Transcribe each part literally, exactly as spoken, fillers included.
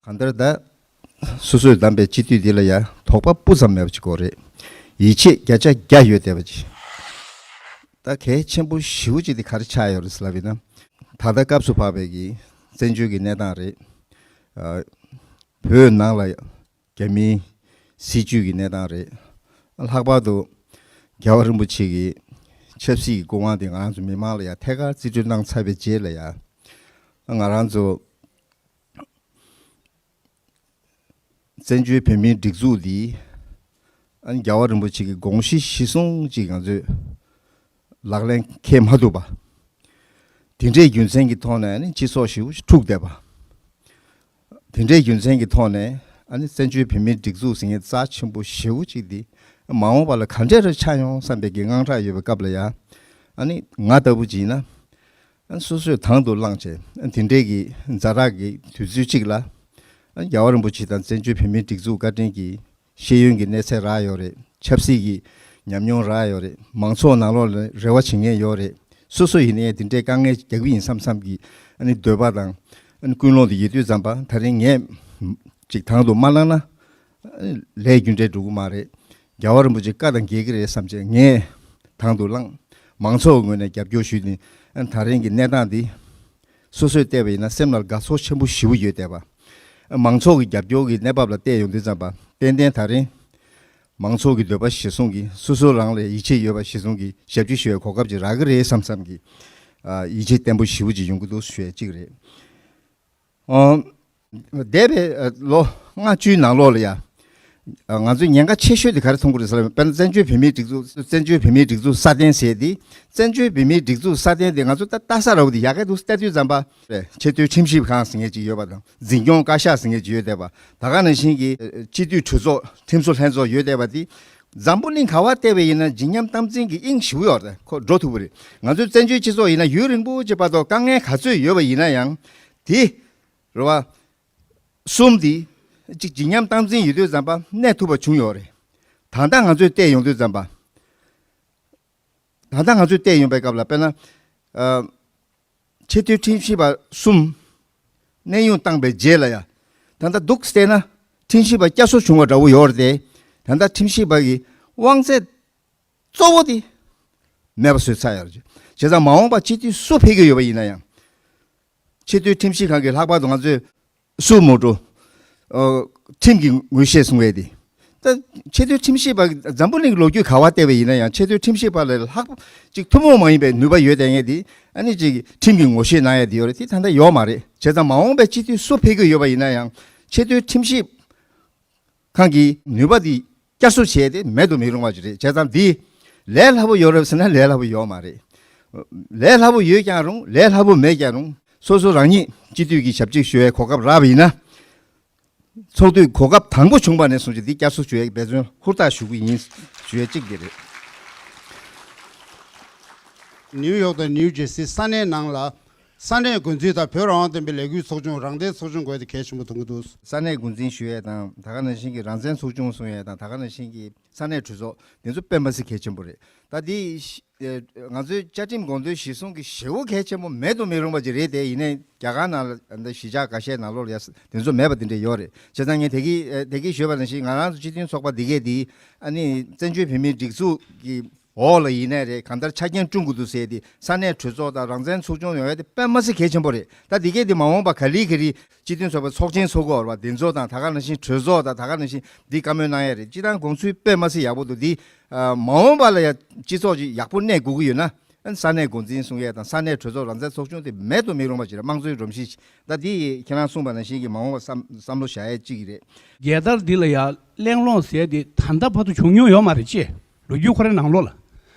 གང་ལྟར་ད་སོ་སོས་བདམས་པའི་སྤྱི་འཐུས་འདི་ལ་ཡང་དོགས་པ་སྤུ་ཙམ་མེད་པ་ཅིག་དགོས་རེད། ཡིད་ཆེས་བརྒྱ་ཆ་བརྒྱ་ཡོད་བསྡད་པ་ཅིག་ད་གལ་ཆེན་པོ་ཞེ་པོ་ཅིག་དེ་ག་རེ་ཆགས་ཡོད་རེད་ཟེར་ལབ་ཡིན་ན། ད་ལྟ་སྐབས་སུ་བབས་པའི་གི་བཙན་བྱོལ་གྱི་གནས་སྟངས་རེད། ཨ། བོད་ནང་ལ་རྒྱ་མིའི་སྲིད་བྱུས་ཀྱི་གནས་སྟངས་རེད། ལྷག་པར་དུ་རྒྱལ་བ་རིན་པོ་ཆེ་གི་ཆབ་སྲིད་ཀྱི་སྐུ་དབང་དེ་ང་རང་ཚོ་མི་མང་ལ་ཡང་ཐད་ཀར་རྩིས་སྤྲོད་གནང་ཚར་བའི་རྗེས་ལ་ཡང་། ང་རང་ཚོ་བཙན་བྱོལ་བོད་མིའི་སྒྲིག་འཛུགས་འདི་ཨ་ནི་རྒྱལ་བ་རིན་པོ་ཆེ་གི་དགོངས་གཞི་གཞིར་བཟུང་ཅིག་ང་ཚོས་ལག་ལེན་འཁེལ་མ་ཐུབ་པ། དེ་འདྲའི་རྒྱུ་མཚན་གྱི་ཐོག་ནས་ཨ་ནི་སྤྱི་ཚོགས་ཞེ་པོ་ཅིག་འཁྲུག་བསྡད་པ། དེ་འདྲའི་རྒྱུ་མཚན་གྱི་ཐོག་ནས་ཨ་ནི་བཙན་བྱོལ་བོད་མིའི་སྒྲིག་འཛུགས་ཟེར་མཁན་རྩ་ཆེན་པོ་ཞེ་པོ་ཅིག་འདི་མ་འོངས་པ་ལ་ག་འདྲས་རེ་ཆགས་ཡོང་བསམ་པའི་གི་དངངས་སྐྲག་ཡོད་པའི་སྐབས་ལ་ཡང་། ཨ་ནི་ང་ལྟ་བུ་ཅིག་ཡིན་ན། ཨ་ནི་སོ་སོས་དང་དུ་བླངས་བྱས་ཨ་ནི་དེ་འདྲའི་གི་ཛ་དྲག་གི་དུས་ཚོད་ཅིག་ལ། ཨ་ནི་རྒྱལ་བ་རིན་པོ་ཆེ་དང་བཙན་བྱོལ་བོད་མིའི་སྒྲིག་འཛུགས་བཀའ་དྲིན་གྱིས། ཤེས་ཡོན་གྱི་གནས་ཚད་རག་ཡོད་རེད། ཆབ་སྲིད་ཀྱི་ཉམས་མྱོང་རག་ཡོད་རེད། མང་ཚོགས་ནང་ལོགས་ལ་རེ་བ་བྱེད་མཁན་ཡོད་རེད། སོ་སོ་ཡིན་ནའི་དེ་འདྲའི་དཀའ་ངལ་རྒྱག་གི་ཡིན་བསམ་བསམ་གྱི་ཨ་ནི་འདོད་པ་དང་ཨ་ནི་ཀུན་སློང་དེ་ཡོད་དུས་ཙམ་པ། ད་རིང་ངས་ཅིག་དང་དུ་མ་བླངས་ན་ཨ་ནི་ལས་རྒྱུ་འབྲས་འགྲོ་གི་མ་རེད། རྒྱལ་བ་རིན་པོ་ཆེ་བཀའ་དང་འགལ་གྱི་རེད་བསམ་བྱས་ངས་དང་དུ་བླངས། མང་ཚོགས་ཀྱི་ངོས་ནས་རྒྱབ་སྐྱོར་ཞུས་ནས་ཨ་ནི་ད་རིང་གི་གནས་སྟངས་འདི། སོ་སོས་བལྟས་པ་ཡིན་ན་སེམས་ལ་དགའ་ཚོར་ཆེན་པོ་ཞེ་པོ་ཡོད་བསྡད་པ། མང་ཚོགས་ཀྱི་རྒྱབ་སྐྱོར་གྱི་གནས་བབ་ལ་བལྟས་ཡོང་དུས་ཙམ་པ། ཏན་ཏན་ད་རིང་མང་ཚོགས་ཀྱི་འདོད་པ་གཞིར་བཟུང་གིས་སོ་སོ་རང་ལ་ཡིད་ཆེས་ཡོད་པ་གཞིར་བཟུང་གིས་ཞབས་ཕྱི་ཞུ་བའི་གོ་སྐབས་ཅིག་རག་གི་རེད་བསམ་བསམ་གྱི་ཡིད་ཆེས་བརྟན་པོ་ཞེ་པོ་ཅིག་ཡོང་གི་འདུག་ཞུ་ཡས་གཅིག་རེད། འདས་པའི་ལོ་ལྔ་བཅུའི་ནང་ལོགས་ལ་ཡ། ང་ཚོའི་ཉེན་ཁ་ཆེ་ཤོས་དེ་ག་རེ་མཐོང་གི་རེད་ཟེར་ན། དཔེར་ན་བཙན་བྱོལ་བོད་མིའི་སྒྲིག་འཛུགས་བཙན་བྱོལ་བོད་མིའི་སྒྲིག་འཛུགས་སྲ་བརྟན་ཟེར་ཏེ། བཙན་བྱོལ་བོད་མིའི་སྒྲིག་འཛུགས་སྲ་བརྟན་དེ་ང་ཚོ་ད་ལྟ་ས་ར་བ་དེ་ཡག་གི་འདུག་ལྟ་དུས་ཙམ་པ། ཆེས་མཐོའི་ཁྲིམས་ཞིབ་ཁང་ཟེར་མཁན་ཅིག་ཡོད་པ་དང་། འཛིན་སྐྱོང་བཀའ་ཤག་ཟེར་མཁན་ཅིག་ཡོད་བསྡད་པ། ད་ག་ནང་བཞིན་གྱི་སྤྱི་འཐུས་གྲོས་ཚོགས་ཁྲིམས་བཟོ་ལྷན་ཚོགས་ཡོད་བསྡད་པ་དེ། འཛམ་བུ་གླིང་ག་བ་བལྟས་པ་ཡིན་ན་བརྗིད་ཉམས་སྟངས་འཛིན་གྱི་དབྱིངས་ཞེ་པོ་ཡོད་རེད། ཁོ་འགྲོ་ཐུབ་ཀྱི་རེད། ང་ཚོའི་བཙན་བྱོལ་སྤྱི་ཚོགས་ཡིན་ན་ཡུན་རིང་པོ་ཅིག་བར་དུ་དཀའ་ངལ་ག་ཚོད་ཡོད་པ་ཡིན་ན་ཡང་། དེ། རེད་བ། གསུམ་དེ། གཅིག་བརྗིད་ཉམས་སྟངས་འཛིན་ཡོད་དུས་ཙམ་པ་གནས་ཐུབ་པ་བྱུང་ཡོད་རེད། ད་ལྟ་ང་ཚོས་བལྟས་ཡོང་དུས་ཙམ་པ། ད་ལྟ་ང་ཚོས་བལྟས་ཡོང་པའི་སྐབས་ལ་དཔེར་ན། ཨ། ཆེས་མཐོའི་ཁྲིམས་ཞིབ་པ་གསུམ། གནས་དབྱུང་བཏང་པའི་རྗེས་ལ་ཡ། ད་ལྟ་འདུག་བལྟས་ན་ཁྲིམས་ཞིབ་པ་བསྐྱར་གསོ་བྱུང་བ་འདྲ་བོ་ཡོད་རེད་དེ། ད་ལྟ་ཁྲིམས་ཞིབ་པ་གི་དབང་ཚད་གཙོ་བོ་དེ་མེད་པ་བཟོས་ཚར་ཡོད་རེད། བྱས་ཙང་མ་འོངས་པ་སྤྱི་འཐུས་སུ་ཕེབས་ཀྱི་ཡོད་པ་ཡིན་ན་ཡང་། ཆེས་མཐོའི་ཁྲིམས་ཞིབ་ཁང་གིས་ལྷག་པར་དུ་ང་ཚོས་སུ་མོ་ཊོ། ཨ། ཁྲིམས་ཀྱི་ངོས་བཞེས་གསུང་བས་དེ། ད་ཆེས་མཐོའི་ཁྲིམས་ཞིབ་པ་འཛམ་བུ་གླིང་གི་ལོ་རྒྱུས་ག་བ་བལྟས་པ་ཡིན་ན་ཡང་ཆེས་མཐོའི་ཁྲིམས་ཞིབ་པ་ལས་ལྷག་ཅིག་ཐུན་མོང་མ་ཡིན་པའི་ནུས་པ་ཡོད་བསྡད་མཁན་དེ་ཨ་ནི་ཅིག་ཁྲིམས་ཀྱི་ངོས་བཞེས་གནང་ཡ་དེ་ཡོད་རེད། དེ་ད་ལྟ་ཡོད་མ་རེད། བྱས་ཙང་མ་འོངས་པའི་སྤྱི་འཐུས་སུ་ཕེབས་ཀྱི་ཡོད་པ་ཡིན་ན་ཡང་ཆེས་མཐོའི་ཁྲིམས་ཞིབ་ཁང་གི་ནུས་པ་དེ་བསྐྱར་གསོ་བྱས་ཏེ་མེད་དུ་མི་རུང་བ་ཞིག་རེད། བྱས་ཙང་འདི་ལས་སླ་པོ་ཡོད་རེད་ཟེར་ན་ལས་སླ་པོ་ཡོད་མ་རེད། ལས་སླ་པོ་ཡོད་ཀྱང་རུང་ལས་སླ་པོ་མེད་ཀྱང་རུང་སོ་སོ་རང་ཉིད་སྤྱི་འཐུས་ཀྱི་ཞབས་ཕྱི་ཞུ་བའི་གོ་སྐབས་རག་པ་ཡིན་ན། ཚོགས་དུས་གོ་སྐབས་དང་པོ་བྱུང་བ་ནས་བཟུང་སྟེ་འདི་བསྐྱར་གསོ་ཞུ་བའི་འབད་བརྩོན་ཧུར་ཐག་ཞུ་གི་ཡིན་ཞུ་ཡ་གཅིག་དེ་རེད། ནིའུ་ཡོག་དང་ནིའུ་ཇེར་སི་ས་གནས་ནང་ལ་ས་གནས་འགོ་འཛིན་དང་བོད་རང་དབང་ལྡན་པའི་ལས་འགུལ་ཚོགས་ཆུང་རང་བདེན་ཚོགས་ཆུང་དགོས་དེ་གལ་ཆེན་པོ་མཐོང་གི་འདུག་ས་གནས་འགོ་འཛིན་ཞུ་ཡས་དང་ད་ག་ནང་བཞིན་གྱི་རང་བཙན་ཚོགས་ཆུང་གསུང་ཡས་དང་ད་ག་ནང་བཞིན་གྱི་ས་གནས་གྲོས་ཚོགས་དེ་ཚོ་དཔེ་མ་སྲིད་གལ་ཆེན་པོ་རེད། ད་འདི་ང་ཚོའི་བཅའ་ཁྲིམས་དགོངས་དོན་གཞིར་བཟུང་གི་ཞེ་པོ་གལ་ཆེན་པོ་མེད་དུ་མི་རུང་བ་ཅིག་རེད་དེ། ཡིན་ནའི་རྒྱ་གར་ནང་ལ་གཞིས་ཆགས་འགའ་ཤས་ནང་ལོགས་ལ་ཡ་དེ་ཚོ་མེད་པ་དེ་འདྲས་ཡོད་རེད། བྱས་ཙང་ངས་དེ་གི་དེ་གི་ཞུས་པ་ནང་བཞིན་ང་རང་ཚོ་སྤྱི་མཐུན་ཚོགས་པ་འདི་གས་འདི་ཨ་ནི་བཙན་བྱོལ་བོད་མིའི་སྒྲིག་འཛུགས་ཀྱི་འོག་ལ་ཡིན་ནའི་རེད། གང་ལྟར་ཆ་རྐྱེན་བསྐྲུན་དགོས་འདུག་ཟེར་ཏེ་ས་གནས་གྲོས་ཚོགས་དང་རང་བཙན་ཚོགས་ཆུང་ཡོང་ཡ་དེ་དཔེ་མ་སྲིད་གལ་ཆེན་པོ་རེད། ད་འདི་གས་འདི་མ་འོངས་པ་ག་ལེ་ག་ལེ་སྤྱི་མཐུན་ཚོགས་པའི་ཚོགས་ཆེན་ཚོགས་དགོས་རེད་བ། འདི་ཚོ་དང་ད་ག་ནང་བཞིན་གྲོས་ཚོགས་དང་ད་ག་ནང་བཞིན་འདི་བཀའ་མོལ་གནང་ཡ་རེད། སྤྱི་བཏང་དགོངས་ཚུལ་དཔེ་མ་སྲིད་ཡག་པོ་འདུག་འདི་མ་འོངས་པ་ལ་ཡ་སྤྱི་ཚོགས་ཅིག་ཡག་པོ་གནས་དགོས་ཀྱི་ཡོད་ན། ས་གནས་འགོ་འཛིན་གསུང་ཡས་དང་ས་གནས་གྲོས་ཚོགས་རང་བཙན་ཚོགས་ཆུང་དེ་མེད་དུ་མི་རུང་བ་ཅིག་རེད། དམངས་གཙོའི་སྒྲོམ་གཞི་ཞིག་ད་འདི་ཁྱེད་རང་གསུངས་པ་ནང་བཞིན་གྱི་མ་འོངས་པ་བསམ་བསམ་བློ་བཞག་ཡས་གཅིག་རེད། རྒྱལ་དར་འདི་ལ་ཡ་གླེང་སློང་ཟེར་དེ་ད་ལྟ་བར་དུ་བྱུང་མྱོང་ཡོད་མ་རེད་ཅེས། ལོ་རྒྱུས་ཁོ་རའི་ནང་ལོགས་ལ།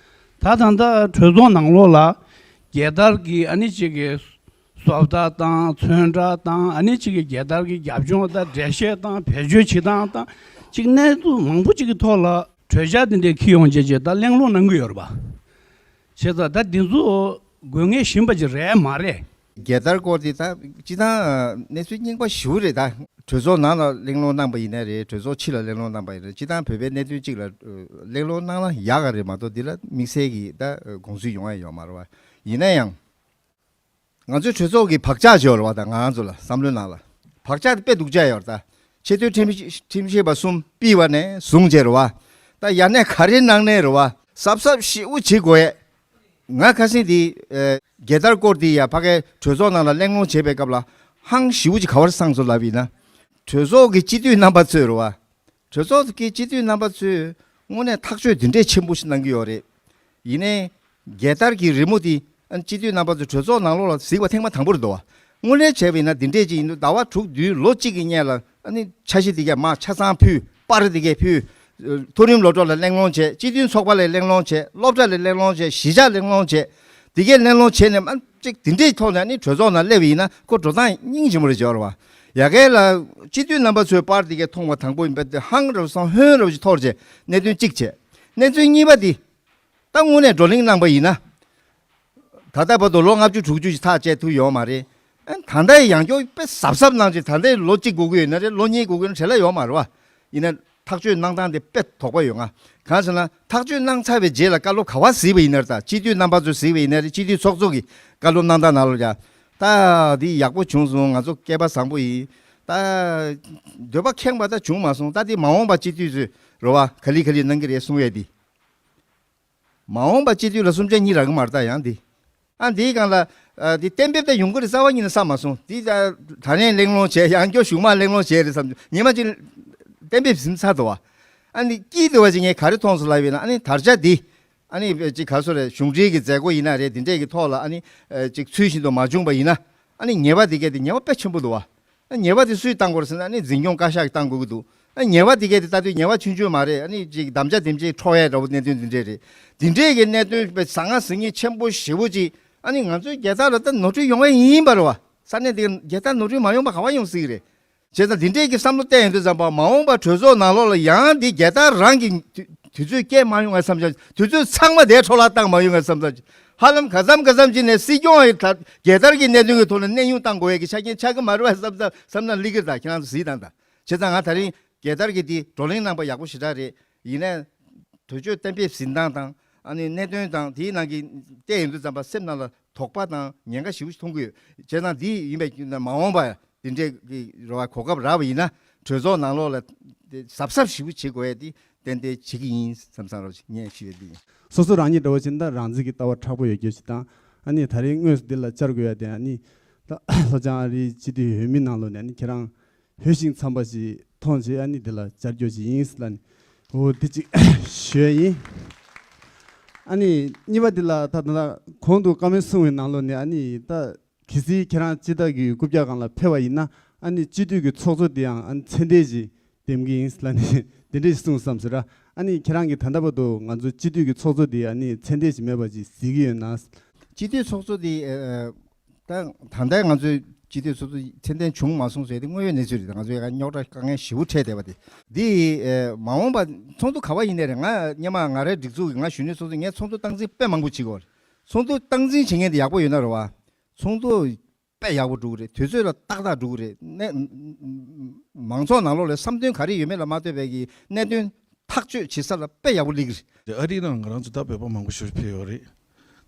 ད་ད་ལྟ་གྲོས་ཚོགས་ནང་ལོགས་ལ་རྒྱལ་དར་གྱི་ཨ་ནི་གཅིག་གི་བཟོ་ལྟ་དང་ཚོན་ཁྲ་དང་ཨ་ནི་གཅིག་གི་རྒྱལ་དར་གྱི་རྒྱབ་ལྗོངས་དང་འགྲེལ་བཤད་དང་བེད་སྤྱོད་བྱེད་སྟངས་དང་གཅིག་གནས་ཚུལ་མང་པོ་གཅིག་གི་ཐོག་ལ་གྲོས་འཆར་དེ་འདྲས་འཁྱེར་ཡོང་བྱས་བྱས་ད་གླེང་སློང་གནང་གི་ཡོད་རེད་པ། བྱས་ཙང་ད་འདི་ཚོ་དགོས་ངེས་བཞིན་པ་ཅིག་རེད་མ་རེད། རྒྱལ་དར་སྐོར་དེ་ད་སྤྱི་བཏང་གནས་ཚུལ་རྙིང་པ་ཞེ་པོ་རེད། ད་གྲོས་ཚོགས་ནང་ལ་གླེང་སློང་གནང་པ་ཡིན་ན་རེད། གྲོས་ཚོགས་ཕྱི་ལ་གླེང་སློང་གནང་པ་ཡིན་ན་རེད། སྤྱི་བཏང་བོད་པའི་གནད་དོན་གཅིག་ལ་གླེང་སློང་གནང་ན་ཡག་ག་རེད་མ་གཏོགས་འདི་ལ་དམིགས་བསལ་གྱི་ད་དགོངས་ཚུལ་ཡོང་ཡ་ཡོད་མ་རེད་བ། ཡིན་ན་ཡང་། ང་ཚོའི་གྲོས་ཚོགས་ཀྱི་བག་ཆགས་ཅིག་ཡོད་རེད་བ། ད་ང་རང་ཚོ་ལ་བསམ་བློའི་ནང་ལ། བག་ཆགས་དེ་དཔེ་སྡུག་ཅག་ཡོད་རེད་ད། ཆེས་མཐོའི་ཁྲིམས་ཁྲིམས་ཞིབ་པ་གསུམ་པི་ཝ་ནས་བཟུང་བྱས་རེད་བ། ད་ཡ་ནས་ག་རེ་གནང་ནས་རེད་བ། གཟབ་གཟབ་ཞེ་པོ་བྱེད་དགོས་ཡས། ང་ཁ་སང་དེ་ཨེ་རྒྱལ་དར་སྐོར་དེ་ཡ་ཕ་གའི་གྲོས་ཚོགས་ནང་ལ་གླེང་སློང་བྱེད་པའི་སྐབས་ལ་ཧང་ཞེ་པོ་ཅིག་ག་བར་སངས་སོང་ལབ་ཡིན་ན། གྲོས་ཚོགས་ཀྱི་སྤྱི་འཐུས་རྣམ་པ་ཚོས་རེད་བ། གྲོས་ཚོགས་ཀྱི་སྤྱི་འཐུས་རྣམ་པ་ཚོས་དངོས་གནས་ཐག་གཅོད་འདི་འདྲས་ཆེན་པོ་ཞིག་གནང་གི་ཡོད་རེད། ཡིན་ནའི། རྒྱལ་དར་གྱི་རི་མོ་དེ་ཨ་ནི་སྤྱི་འཐུས་རྣམ་པ་ཚོ་གྲོས་ཚོགས་ནང་ལོགས་ལ་གཟིགས་པ་ཐེངས་མ་དང་པོ་རེད་འདུག་བ། དངོས་གནས་བྱས་པ་ཡིན་ན་འདི་འདྲས་ཅིག་ཡིན་དུས་ཟླ་བ་དྲུག་བདུན་ལོ་གཅིག་གི་སྔོན་ལ་ཨ་ནི་འཆར་གཞི་དེ་གས་མར་ཆ་ཚང་ཕུལ། པར་དེ་གས་ཕུལ། མཐོ་རིམ་སློབ་གྲྭ་ལ་གླེང་སློང་བྱས། སྤྱི་མཐུན་ཚོགས་པ་ལ་གླེང་སློང་བྱས། སློབ་གྲྭ་ལ་གླེང་སློང་བྱས། གཞིས་ཆགས་གླེང་སློང་བྱས། དེ་གས་གླེང་སློང་བྱས་ནས་ཨ་ནི་གཅིག་དེ་འདྲས་ཐོག་ནས་ཨ་ནི་གྲོས་ཚོགས་ནང་སླེབས་པ་ཡིན་ན་ཁོ་འགྲོ་སྟངས་སྙིང་རྗེ་མོ་རེད་བྱས་པ་རེད་བ། ཡ་གས་ལ་སྤྱི་འཐུས་རྣམ་པ་ཚོས་པར་དེ་གས་མཐོང་བ་དང་པོ་ཡིན་པས་དེ་ཧང་རབ་སང་ཧོན་རབ་ཅིག་ཐོར་བྱས་གནད་དོན་གཅིག་བྱས། གནད་དོན་གཉིས་པ་དེ། ད་དངོས་གནས་བགྲོ་གླེང་གནང་པ་ཡིན་ན། ད་ལྟ་བར་དུ་ལོ་ལྔ་བཅུ་དྲུག་ཅུ་ཞིག་ཐག་བཅད་ཐུབ་ཡོད་མ་རེད། ཨ་ད་ལྟ་ཡང་བསྐྱར་དཔེ་གཟབ་གཟབ་གནང་བྱས། ད་ལྟ་ལོ་གཅིག་འགོར་གྱི་ཡོད་ན་རེད། ལོ་གཉིས་འགོར་གྱི་ཡོད་ན་བྲེལ་བ་ཡོད་མ་རེད་བ། ཡིན་ན་ཐག་གཅོད་གནང་སྟངས་དེ་དཔེ་དོགས་པ་ཡོད། ང་གང་ཟེར་ན་ཐག་གཅོད་གནང་ཚར་བའི་རྗེས་ལ་བཀའ་སློབ་ག་བ་གཟིགས་པ་ཡིན་ན་རེད། ད་སྤྱི་འཐུས་རྣམ་པ་ཚོས་གཟིགས་པ་ཡིན་ན་རེད། སྤྱི་འཐུས་ཚོགས་གཙོ་གི་བཀའ་སློབ་གནང་སྟངས་ནང་ལ་ཡ། ད་འདི་ཡག་པོ་བྱུང་སོང་། ང་ཚོ་སྐལ་པ་བཟང་པོ་ཡིན། ད་འདོད་པ་ཁེངས་པ་ད་བྱུང་མ་སོང་། ད་འདི་མ་འོངས་པ་སྤྱི་འཐུས་ཚོས་རེད་བ། ག་ལེ་ག་ལེ་གནང་གི་རེད་གསུང་ཡས་འདི། མ་འོངས་པ་སྤྱི་འཐུས་ལ་གསུམ་ཆ་གཉིས་རག་གི་མ་རེད་ད་ཡང་འདི། ཨ་འདིའི་སྒང་ལ་ཨ་འདི་གཏན་འབེབས་ད་ཡོང་གི་རེད་རྩ་བ་ཉིད་ནས་བསམ་མ་སོང་། འདི་ད་ད་ནས་གླེང་སློང་བྱས། ཡང་བསྐྱར་གཞུག་མ་གླེང་སློང་བྱས་རེད་བསམ། ཉི་མ་གཅིག་གཏན་འབེབས་ཟིན་ཚར་འདུག་བ། ཨ་ནི་སྐྱིད་འདུག་བ་ཅིག་ངས་ག་རེ་མཐོང་སོང་ལབ་ཡིན་ན། ཨ་ནི་དར་ཆ་འདི་ཨ་ནི་ཅིག་ག་སོ་རེད། གཞུང་འབྲེལ་གྱི་མཛད་སྒོ་ཡིན་ན་རེད། འདི་འདྲས་ཀྱི་ཐོག་ལ་ཨ་ནི་ཅིག་ཚུལ་བཞིན་དུ་མ་བྱུང་པ་ཡིན་ན། ཨ་ནི་ཉེས་པ་འདི་གས་དེ་ཉེས་པ་དཔེ་ཆེན་པོ་འདུག་བ། ཉེས་པ་དེ་སུས་བཏང་དགོས་རེད་ཟེར་ན། ཨ་ནི་འཛིན་སྐྱོང་བཀའ་ཤག་གིས་བཏང་དགོས་ཀྱི་འདུག། ཨ་ཉེས་པ་དེ་གས་དེ་ལྟ་དུས་ཉེས་པ་ཆུང་ཆུང་མ་རེད། ཨ་ནི་ཅིག་དམ་བཅའ་དེ་འདྲས་འཕྲོག་ཡས་འདྲ་བོ་གནད་དོན་དེ་འདྲས་རེད། དེ་འདྲས་ཀྱི་གནད་དོན་དཔེ་ཟང་ངེ་ཟིང་ངེ་ཆེན་པོ་ཞེ་པོ་ཅིག། ཨ་ནི་ང་ཚོའི་རྒྱལ་དར་ལ་ད་ནོར་འཁྲུལ་ཡོང་བ་ཡིན་པ་རེད་བ། ས་གནས་དེ་ག་རྒྱལ་དར་ནོར་འཁྲུལ་མ་ཡོང་པ་ག་བ་ཡོང་སྲིད་ཀྱི་རེད། བྱས་ཙང་དེ་འདྲས་ཀྱི་བསམ་བློ་བཏང་ཡོང་དུས་ཙམ་པ། མ་འོངས་པ་གྲོས་ཚོགས་ནང་ལོགས་ལ་ཡང་འདི་རྒྱལ་དར་རང་གི་དུས་དུས་ཚོད་བསྐྱལ་མ་ཡོང་ངས་བསམ་ཚར། དུས་ཚོད་ཚང་མ་དེ་འཕྲོ་བརླག་བཏང་མ་ཡོང་ངས་བསམ་ཚར། ཧ་ལམ་ག་ཙམ་ག་ཙམ་ཅིག་ནས་སྲིད་སྐྱོང་ཡི་ད་རྒྱལ་དར་གྱི་གནད་དོན་གྱི་ཐོག་ནས་གནས་དབྱུང་བཏང་དགོས་ཡས་ཀྱི་ཆ་རྐྱེན་ཆགས་ཀྱི་མ་རེད་བས་བསམ་བསམ་བསམ་ན་སླེབས་ཀྱི་རེད། ད་ཁྱེད་རང་ཚོ་གཟིགས་དང་། ད་བྱས་ཙང་ང་དེ་རིང་རྒྱལ་དར་གྱི་དེ་བགྲོ་གླེང་གནང་པ་ཡག་པོ་ཞེ་དྲག་རེད། ཡིན་ནའི་དུས་ཚོད་གཏན་འབེབས་ཟིན་སྟངས་དང་། ཨ་ནི་གནད་དོན་དང་དེའི་ནང་གི་བལྟས་ཡོང་དུས་ཙམ་པ་སེམས་ནང་ལ་དོགས་པ་དང་ཉེན་ཁ་ཞེ་པོ་ཞིག་མཐོང་གི་ཡོད། བྱས་ཙང་འདི་ཡིན་པའི་རྒྱུ་ན་མ་འོངས་པ་འདི་འདྲའི་གི་རེ་བ་གོ་སྐབས་རག་པ་ཡིན་ན། གྲོས་ཚོགས་ནང་ལོགས་ལ་དེ་གཟབ་གཟབ་ཞེ་པོ་བྱེད་དགོས་ཡས་དེ་ཏན་ཏན་བྱེད་ཀྱི་ཡིན་བསམ་བསམ་རོགས་ངས་ཞུ་ཡས་འདི་ཡིན། སོ་སོ་རང་ཉིད་འདྲ་བོ་ཅིག་ད་རང་བཙན་གྱི་ལྟ་བ་མཁྲེགས་པོ་ཡོད་རྒྱུ་ཞིག་དང་། ཨ་ནི་ད་རེས་དངོས་སུ་འདི་ལ་བཅར་དགོས་ཡ་དེ། ཨ་ནི་ད་ལྷོ་བྱང་ཨ་རིའི་སྤྱི་འཐུས་འོས་མི་ནང་ལོགས་ནས་ཨ་ནི་ཁྱེད་རང་འོས་ཤིང་འཚམས་པ་ཞིག་མཐོང་བྱས། ཨ་ནི་འདི་ལ་བཅར་རྒྱུ་ཞིག་ཡིན་ལབ་ནས་འོ་དེ་གཅིག་ཞུ་ཡ་ཡིན། ཨ་ནི་གཉིས་པ་འདི་ལ་ད་ད་ལྟ་གོང་དུ་བཀའ་མོལ་གསུངས་པའི་ནང་ལོགས་ནས། ཨ་ནི་ད་གལ་སྲིད་ཁྱེད་རང་སྤྱི་བདག་གི་རྐུབ་བཀྱག་སྒང་ལ་ཕེབས་པ་ཡིན་ན། ཨ་ནི་སྤྱི་འཐུས་ཀྱི་ཚོགས་གཙོ་དེའང་ཨ་ནི་མཚན་ལྡན་ཞིག་འདེམས་ཀྱི་ཡིན་ལབ་ནས་དེ་འདྲ་ཞིག་གསུངས་བསམ་ཟེར། ཨ་ནི་ཁྱེད་རང་གིས་ད་ལྟ་བར་དུ་ང་ཚོ་སྤྱི་འཐུས་ཀྱི་ཚོགས་གཙོ་དེ་ཨ་ནི་མཚན་ལྡན་ཞིག་མེད་པ་ཅིག་གཟིགས་ཀྱི་ཡོད་ན། སྤྱི་འཐུས་ཚོགས་གཙོ་དེ་ཨ་ད་ད་ལྟ་ང་ཚོའི་སྤྱི་འཐུས་ཚོགས་གཙོ་མཚན་ལྡན་བྱུང་མ་སོང་ཟེར་དེ་དངོས་ཡོད་གནས་ཚུལ་རེད། ང་ཚོའི་རྙོག་དྲ་དཀའ་ངལ་ཞེ་པོ་འཕྲད་བསྡད་པ་དེ། འདི་ཨ་མ་འོངས་པ་ཚོགས་འདུ་ག་བ་ཡིན་ནའི་རེད། ང་སྔོན་མ་ང་རའི་སྒྲིག་འཛུགས་ཀྱི་ང་གཞོན་ནུའི་ཚོགས་གཙོ། ངས་ཚོགས་འདུ་སྟངས་འཛིན་དཔེ་མང་པོ་བྱེད་ཀྱི་ཡོད་རེད། ཚོགས་འདུ་སྟངས་འཛིན་བྱེད་མཁན་དེ་ཡག་པོ་ཡོད་ན་རེད་བ། ཚོགས་འདུ་དཔེ་ཡག་པོ་འགྲོ་གི་རེད། དུས་ཚོད་ལ་ཏག་ཏག་འགྲོ་གི་རེད། ནས་མང་ཚོགས་ནང་ལོགས་ལ་བསམ་དོན་ག་རེ་ཡོད་མེད་ལ་མ་ལྟོས་པའི་གི་གནད་དོན་ཐག་གཅོད་བྱེད་ས་ལ་དཔེ་ཡག་པོ་སླེབས་ཀྱི་རེད། ཨ་རིའི་ནང་ང་རང་ཚོ་ད་བོད་པ་མང་པོ་ཞིག་ཕེབས་ཡོད་རེད།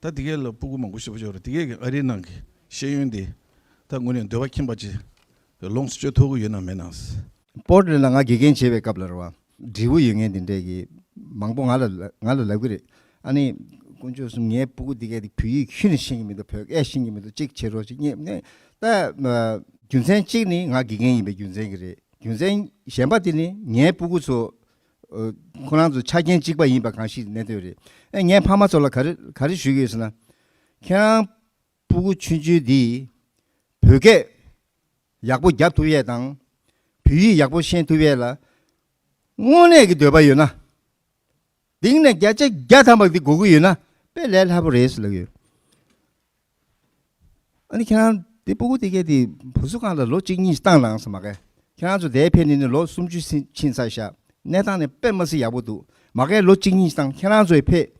ད་དེ་གས་ལ་སྤུ་གུ་མང་པོ་ཞིག་ཡོད་རེད། དེ་གས་ཀྱི་ཨ་རིའི་ནང་གི་ཤེས་ཡོན་དེ་ད་དངོས་གནས་འདོད་པ་ཁེངས་པ་ཅིག་ལོངས་སུ་སྤྱོད་ཐུབ་ཀྱི་ཡོད་ན་མེད་ན། པོར་ཊ་ལེན་ཌ་ལ་ང་དགེ་རྒན་བྱེད་པའི་སྐབས་ལ་རེད་བ། འབྲས་བུ་ཡོད་མཁན་དེ་འདྲས་ཀྱི་མང་པོ་ང་ལ་ང་ལ་ལབ་ཀྱི་རེད། ཨ་ནི་དཀོན་མཆོག་གསུམ། ངའི་སྤུ་གུ་འདི་གས་དེ་བོད་ཡིག་ཁྱོན་ནས་ཤེས་ཀྱི་མི་འདུག། བོད་སྐད་ཤེས་ཀྱི་མི་འདུག། གཅིག་བྱེད་རོགས། གཅིག་ཉེས་ནས་ད་རྒྱུ་མཚན་གཅིག་ནི་ང་དགེ་རྒན་ཡིན་པའི་རྒྱུ་མཚན་གྱིས་རེད། རྒྱུ་མཚན་གཞན་པ་དེ་ནི་ངའི་སྤུ་གུ་ཚོ་ཁོ་རང་ཚོ་ཆ་རྐྱེན་གཅིག་པ་ཡིན་པ་གང་ཞིག་གནད་དོན་རེད། ཨ་ངས་ཕ་མ་ཚོ་ལ་ག་རེ་ག་རེ་ཞུ་གི་ཡོད་ཟེར་ན། ཁྱེད་རང་སྤུ་གུ་ཆུང་ཆུང་འདིས་བོད་སྐད་ཡག་པོ་རྒྱབ་ཐུབ་ཡས་དང་། བོད་ཡིག་ཡག་པོ་ཤེས་ཐུབ་ཡས་ལ་དངོས་གནས་ཀྱི་འདོད་པ་ཡོད་ན། གཏིང་ནས་བརྒྱ་ཆ་བརྒྱ་ཐམ་པ་འདི་དགོས་ཀྱི་ཡོད་ན་དཔེ་ལས་སླ་པོ་རེད་ཟེར་ལབ་ཡོད། ཨ་ནི་ཁྱེད་རང་འདི་སྤུ་གུ་དེ་གས་དེ་བུ་གསོ་ཁང་ལ་ལོ་གཅིག་གཉིས་བཏང་ལངས་ཟེར་མ་གས། ཁྱེད་རང་ཚོ་དེ་ཕེབས་ནས་ནི་ལོ་སུམ་ཅུ་ཕྱིན་ཚར་ཤག། གནས་སྟངས་ནི་དཔེ་མ་སྲིད་ཡག་པོ་འདུག། མ་གས་ལོ་གཅིག་གཉིས་བཏང་། ཁྱེད་རང་ཚོས་ཕེབས།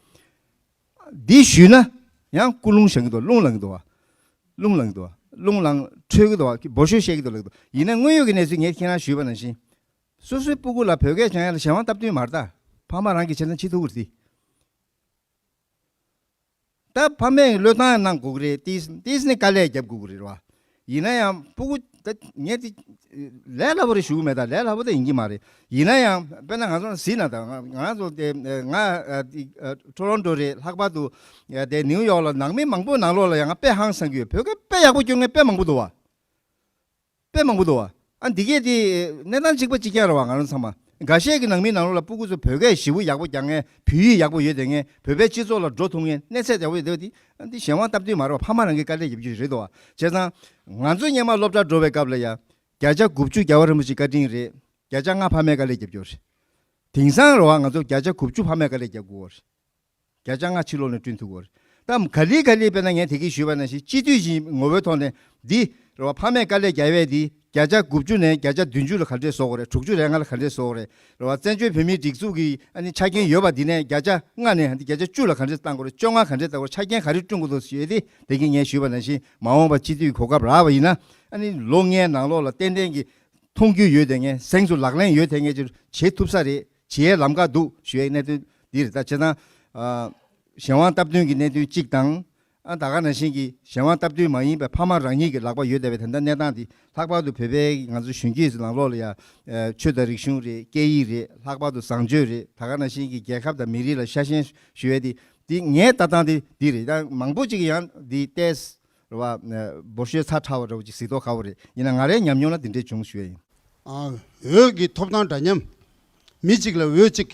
འདི་ཞུས་ན་ཡང་ཀུན་སློང་བཞག་གི་འདུག། རླུང་ལངས་གི་འདུག་བ། རླུང་ལངས་གི་འདུག་བ། རླུང་ལངས་འཕྲོད་ཀྱི་འདུག་བ། འབོད་ཤོག་བཤད་ཀྱི་འདུག་ལབ་ཀྱི་འདུག། ཡིན་ན་དངོས་ཡོད་ཀྱི་གནས་ཚུལ་ངས་ཁྱེད་རང་ཞུས་པ་ནང་བཞིན། སོ་སོའི་སྤུ་གུ་ལ་བོད་སྐད་སྦྱང་ཡ་ལ་གཞན་དབང་སྟབས་བསྟུན་མ་རེད་ད། ཕ་མ་རང་གིས་བྱས་ན་བྱེད་ཐུབ་ཀྱི་རེད་དེ། ད་ཕ་མས་བློས་བཏང་གནང་དགོས་ཀྱི་རེད། ཏིས་ཏིས་ནི་དཀའ་ལས་རྒྱབ་དགོས་ཀྱི་རེད་བ། ཡིན་ན་ཡང་སྤུ་གུ་ད་ངས་དེ་ལས་སླ་པོ་རེད་ཞུ་གི་མེད། ད་ལས་སླ་པོ་ད་ཡིན་གྱི་མ་རེད། ཡིན་ན་ཡང་དཔེར་ན་ང་ཚོ་གཟིགས་ན་ད་ང་ང་ཚོ་དེ་ང་ཨ་དེ་ཨ་ཊོ་རོན་ཊོ་རེད། ལྷག་པར་དུ་ཨ་དེ་ནིའུ་ཡོག་ལ་ནང་མི་མང་པོ་ནང་ལོགས་ལ་ཡང་ང་དཔེ་ཧང་སང་གི་ཡོད། བོད་སྐད་དཔེ་ཡག་པོ་སྐྱོན་མཁན་དཔེ་མང་པོ་འདུག་བ། དཔེ་མང་པོ་འདུག་བ། ཨ་འདི་གས་དེ་གནས་སྟངས་གཅིག་པ་གཅིག་རྐྱང་རེད་བ། ང་རང་ཚང་མ་འགའ་ཤས་ཀྱི་ནང་མི་ནང་ལོགས་ལ་སྤུ་གུ་ཚོ་བོད་སྐད་ཞེ་པོ་ཡག་པོ་རྒྱག་མཁན། བོད་ཡིག་ཡག་པོ་ཡོད་དེ་མཁན། བོད་པའི་སྤྱི་ཚོགས་ལ་འགྲོ་ཐུབ་མཁན། གནས་ཚད་ཡག་པོ་ཡོད་དེ། དེ་ཨ་འདི་གཞན་དབང་སྟབས་བསྟུན་མ་རེད་བ། ཕ་མ་རང་གི་དཀའ་ལས་རྒྱབ་རྒྱུ་རེད་འདུག་བ། བྱས་ཙང་ང་ཚོ་སྔོན་མ་སློབ་གྲྭ་འགྲོ་བའི་སྐབས་ལ་ཡ་བརྒྱ་ཆ་དགུ་བཅུ་རྒྱལ་བ་རིན་པོ་ཆེའི་བཀའ་དྲིན་རེད། བརྒྱ་ཆ་ལྔ་ཕ་མའི་དཀའ་ལས་རྒྱབ་རྒྱུ་རེད། དེང་སང་རེད་བ། ང་ཚོ་བརྒྱ་ཆ་དགུ་བཅུ་ཕ་མའི་དཀའ་ལས་རྒྱབ་དགོས་རེད། བརྒྱ་ཆ་ལྔ་ཕྱི་ལོགས་ནས་བསྐྲུན་ཐུབ་ཀྱི་ཡོད་རེད། ད་ག་ལེ་ག་ལེ་དཔེར་ན་ངས་དེ་གིས་ཞུས་པ་ནང་བཞིན་སྤྱི་འཐུས་ཀྱི་ངོ་བོའི་ཐོག་ནས་འདི་རེད་བ། ཕ་མས་དཀའ་ལས་རྒྱག་ཡས་འདི་བརྒྱ་ཆ་དགུ་བཅུ་ནས་བརྒྱ་ཆ་བདུན་ཅུ་ལ་ག་འདྲས་བཟོ་དགོས་རེད། དྲུག་ཅུ་རེ་ལྔ་ལ་ག་འདྲས་བཟོ་དགོས་རེད། རེད་བ། བཙན་བྱོལ་བོད་མིའི་སྒྲིག་འཛུགས་ཀྱི་ཨ་ནི་ཆ་རྐྱེན་ཡོད་པ་འདི་ནས་བརྒྱ་ཆ་ལྔ་ནས་འདི་བརྒྱ་ཆ་བཅུ་ལ་ག་འདྲས་བཏང་དགོས་རེད། བཅོ་ལྔ་ག་འདྲས་བཏང་དགོས་རེད། ཆ་རྐྱེན་ག་རེ་བསྐྲུན་དགོས་འདུག་ཞེས་ཏེ་དེ་གིས་ངས་ཞུས་པ་ནང་བཞིན་མ་འོངས་པ་སྤྱི་འཐུས་གོ་སྐབས་རག་པ་ཡིན་ན། ཨ་ནི་ལོ་ལྔའི་ནང་ལོགས་ལ་ཏན་ཏན་གྱི་མཐོང་རྒྱུ་ཡོད་དེ་མཁན། གཟེངས་སུ་ལག་ལེན་ཡོད་དེ་མཁན་ཅིག་བྱེད་ཐུབ་ས་རེད། བྱེད་ཡས་ལམ་ཁ་འདུག་ཞུ་ཡས་གནད་དོན་འདི་རེད། ད་བྱས་ཙང་ཨ་གཞན་དབང་སྟབས་བསྟུན་གྱི་གནད་དོན་གཅིག་དང་། ཨ་ད་ག་ནང་བཞིན་གྱི་གཞན་དབང་སྟབས་བསྟུན་མ་ཡིན་པའི་ཕ་མ་རང་ཉིད་ཀྱི་ལག་པ་ཡོད་བསྡད་པའི་ད་ལྟ་གནས་སྟངས་འདི། ལྷག་པར་དུ་བོད་པའི་ང་ཚོ་གཞོན་སྐྱེས་ནང་ལོགས་ལ་ཡ་ཨ་ཆོས་དང་རིག་གཞུང་རེད། སྐད་ཡིག་རེད། ལྷག་པར་དུ་བཟང་སྤྱོད་རེད། ད་ག་ནང་བཞིན་གྱི་རྒྱལ་ཁབ་དང་མི་རིགས་ལ་ཤ་ཞེན་ཞུ་ཡས་འདི། འདི་ངའི་ལྟ་སྟངས་འདི་འདི་རེད། ད་མང་པོ་ཅིག་ཡང་འདི་ཏོག་ཙམ་རེད་བ། འབོར་ཤོས་ཚ་ཕྲ་བ་འདྲ་བོ་ཅིག་གཟིགས་མདོག་ཁ་པོ་རེད། ཡིན་ན་ང་རའི་ཉམས་མྱོང་ལ་འདི་འདྲས་བྱུང་ཞུ་ཡ་ཡིན། ཨ། འོས་ཀྱི་ཐོབ་ཐང་འདྲ་མཉམ། མི་གཅིག་ལ་འོས་གཅིག་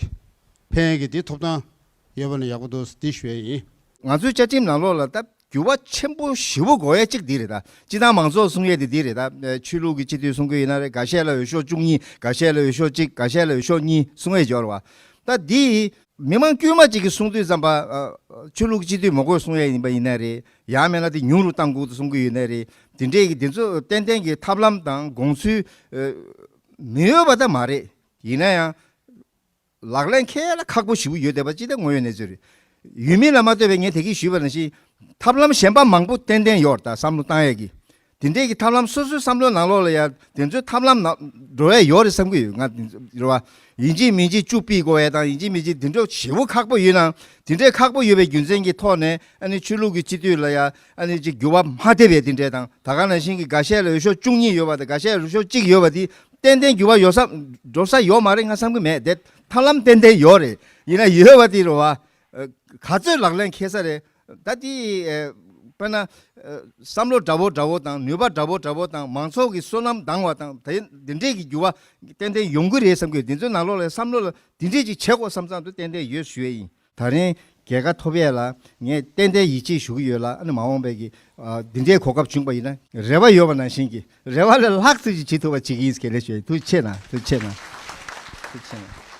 ཕན་ཡ་གི་འདི་ཐོབ་ཐང་ཡོད་པ་ན་ཡག་པོ་འདུག་འདི་ཞུ་ཡ་ཡིན། ང་ཚོའི་བཅའ་ཁྲིམས་ནང་ལོགས་ལ་ད་འགྱུར་བ་ཆེན་པོ་ཞེ་པོ་དགོས་ཡ་གཅིག་འདི་རེད། ད་སྤྱི་བཏང་མང་ཚོགས་གསུང་ཡས་དེ་འདི་རེད། ད་ཆོས་ལུགས་ཀྱི་སྤྱི་འཐུས་གསུང་གི་ཡིན་ན་རེད། འགའ་ཤས་ལ་འོས་ཤོག་བཅུ་གཉིས། འགའ་ཤས་ལ་འོས་ཤོག་གཅིག། འགའ་ཤས་ལ་འོས་ཤོག་གཉིས་གསུང་ཡས་ཡོད་རེད་བ། ད་འདི་མི་མང་དཀྱུས་མ་གཅིག་གིས་གསུང་དུས་ཙམ་པ། ཨ་ཆོས་ལུགས་སྤྱི་འཐུས་མ་དགོས་གསུང་ཡས་ཡིན་པ་ཡིན་ན་རེད། ཡང་མིན་ན་དེ་ཉུང་རུ་བཏང་དགོས་གསུང་གི་ཡོད་ན་རེད། དེ་འདྲས་ཀྱི་དེ་ཚོ་ཏན་ཏན་གྱི་ཐབས་ལམ་དང་དགོངས་ཚུལ་ཨ་མི་འོས་པ་ད་མ་རེད། ཡིན་ན་ཡང་ལག་ལེན་འཁེལ་ཡ་ལ་ཁག་པོ་ཞེ་པོ་ཡོད་བསྡད་པ་ཅིག་ད་དངོས་ཡོད་གནས་ཚུལ་རེད། ཡུལ་མི་ལ་མ་ལྟོས་པའི་ངས་དེ་གིས་ཞུས་པ་ནང་བཞིན་ཐབས་ལམ་གཞན་པ་མང་པོ་ཏན་ཏན་ཡོད་རེད། ད་བསམ་བློ་བཏང་ཡས་ཀྱི། དེ་འདྲས་ཀྱི་ཐབས་ལམ་སོ་སོའི་བསམ་བློའི་ནང་ལོགས་ལ་ཡ་དེ་ཚོའི་ཐབས་ལམ་ནང་འགྲོ་ཡས་ཡོད་རེད་བསམ་གྱི་ཡོད། ང་རེད་བ། ཡིན་གཅིག་མིན་གཅིག་བཅུ་ཕུད་དགོས་ཡས་དང་། ཡིན་གཅིག་མིན་གཅིག་དེ་འདྲ་ཞེ་པོ་ཁག་པོ་ཡོད་ན། དེ་འདྲའི་ཁག་པོ་ཡོད་པའི་རྒྱུ་མཚན་གྱི་ཐོག་ནས་ཨ་ནི་ཆོས་ལུགས་ཀྱི་སྤྱི་འཐུས་ལ་ཡ་ཨ་ནི་ཅིག་འགྱུར་བ་མ་ཐེབས་པའི་དེ་འདྲས་དང་། ད་ག་ནང་བཞིན་གྱི་འགའ་ཤས་ལ་འོས་ཤོག་བཅུ་གཉིས་ཡོད་པ་དང་། འགའ་ཤས་ལ་འོས་ཤོག་གཅིག་ཡོད་པ་དེ་ཏན་ཏན་འགྱུར་བ་ཡོད་ས་འགྲོ་ས་ཡོད་མ་རེད་ང་བསམ་གྱི་མེད། དེ་ཐབས་ལམ་ཏན་ཏན་ཡོད་རེད། ཡིན་ན་ཡོད་པ་དེ་རེད་བ། ཨ་ག་ཚོད་ལག་ལེན་འཁེལ་ས་རེད། ད་དེ་ཨ་དཔེར་ན་ཨ་བསམ་བློ་འདྲ་བོ་འདྲ་བོ་དང་། ནུས་པ་འདྲ་བོ་འདྲ་བོ་དང་། མང་ཚོགས་ཀྱི་བསོད་ནམས་འདང་བ་དང་། དེ་འདི་འདྲས་ཀྱི་འགྱུར་བ་ཏན་ཏན་ཡོང་གི་རེད་བསམ་གྱི་ཡོད། དེ་ཚོའི་ནང་ལོགས་ལ་བསམ་བློ་ལ་དེ་འདྲས་ཅིག་བྱེད་དགོས་བསམ་བསམ་དུ་ཏན་ཏན་ཡོད་ཞུ་ཡས་ཡིན། ད་རིང་རྒྱལ་ཁ་ཐོབ་ཡས་ལ་ངས་ཏན་ཏན་ཡིད་ཆེས་ཞུ་གི་ཡོད་ལ། ཨ་ནི་མ་འོངས་པའི་གི་ཨ་འདི་འདྲའི་གོ་སྐབས་བྱུང་པ་ཡིན་ན་རེ་བ་ཡོད་པ་ནང་བཞིན་གྱི་རེ་བ་ལས་ལྷག་ཙམ་ཅིག་བྱེད་ཐུབ་པ་བྱེད་ཀྱི་ཡིན་ཟེར་ཁས་ལེན་ཞུ་ཡས། ཐུགས་རྗེ་ཆེ་གནང་། ཐུགས་རྗེ་ཆེ་གནང་། ཐུགས་རྗེ་ཆེ་གནང་།